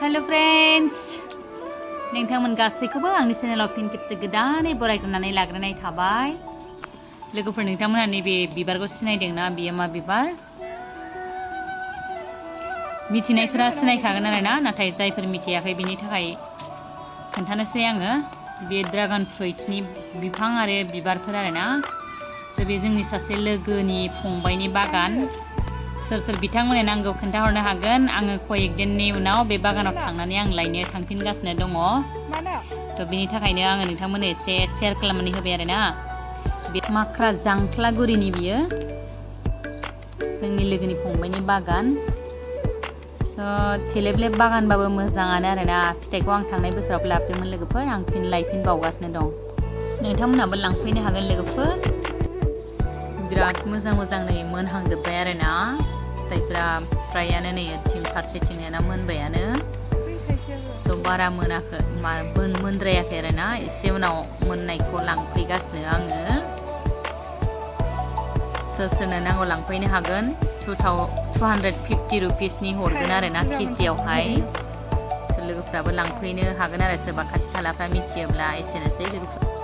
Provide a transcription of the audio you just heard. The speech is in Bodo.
हेलो फ्रेंड्स नोंथांमोन गासैखौबो आंनि चेनेलाव फिन खेबसे गोदानै बरायग्रोनानै लाग्रोनाय थाबाय लोगोफोर नोंथांमोना नैबे बिबारखौ सिनायदोंना बियो मा बिबार मिथिनायफोरा सिनायखागोन आरोना नाथाय जायफोर मिथियाखै बिनि थाखाय खोन्थानोसै आङो बे ड्रागन फ्रुइट्सनि बिफां आरो बिबारफोर आरोना बे जोंनि सासे लोगोनि फंबायनि बागान सोर सोर बिथांमोननो नांगौ खोन्थाहरनो हागोन आङो कयेक दिननि उनाव बे बागानाव थांनानै आं लायनो थांफिनगासिनो दङ थ' बिनि थाखायनो आङो नोंथांमोननो एसे शेयार खालामनानै होबाय आरोना बे माख्रा जांख्लागुरिनि बियो जोंनि लोगोनि फंबायनि बागान थेलेबलेब बागानबाबो मोजाङानो आरोना फिथाइखौ आं थांनाय बोसोराव लाबोदोंमोन लोगोफोर आं फिन लायफिनबावगासिनो दं नोंथांमोनाबो लांफैनो हागोन लोगोफोर बिराद मोजां मोजां नै मोनहांजोब्बाय आरोना फिथाइफ्रा फ्रायानो नै थिं फारसेथिंना मोनबायानो स' बारा मोनाखै मोनद्रायाखै आरोना एसे उनाव मोननायखौ लांफैगासिनो आङो सोर सोरनो नांगौ लांफैनो हागोन 250 रुपिसनि हरगोन आरोना केजियावहाय लोगोफ्राबो लांफैनो हागोन आरो सोरबा खाथि खालाफ्रा मिथियोब्ला एसेनोसै लोगोफोर